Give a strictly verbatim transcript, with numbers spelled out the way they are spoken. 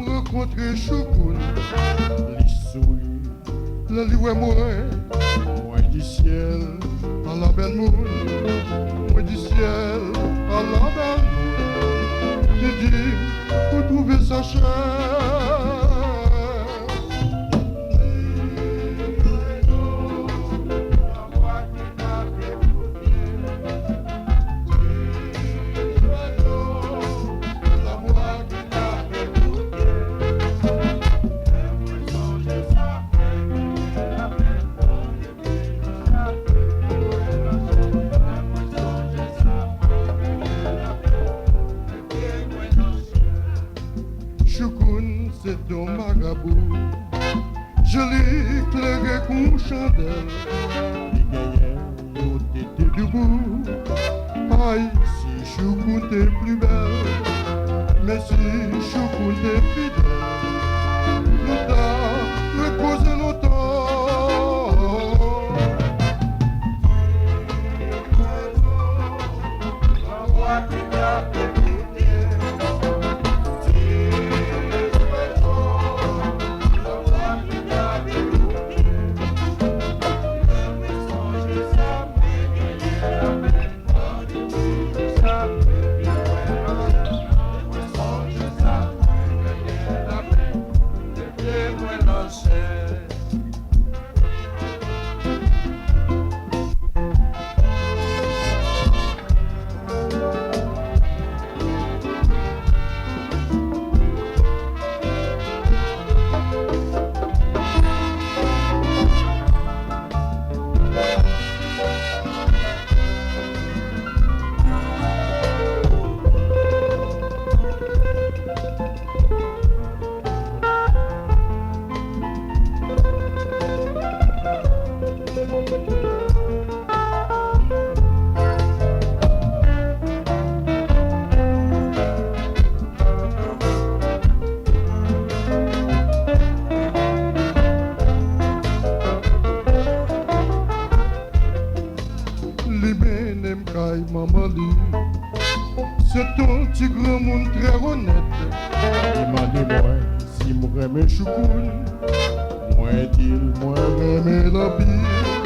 Rankontre Choukoun, li souri lè li wè mwen. Mwen di syèl, ala bèl moun. Mwen di syèl, ala bèl moun. Li di m, ou twouve sa chè? Choukoun se t on marabou. Je li klere kou yon chandèl. Li genyen yon tete doubou. Ay, si Choukoun te pli bèl, men si Choukoun te fidèl, nou ta ret koze lontan. Li mennen m kay manman li. Se t on ti granmoun trè onèt. Li mande mwen si m renmen Choukoun. Mwen di l mwen renmen l anpil.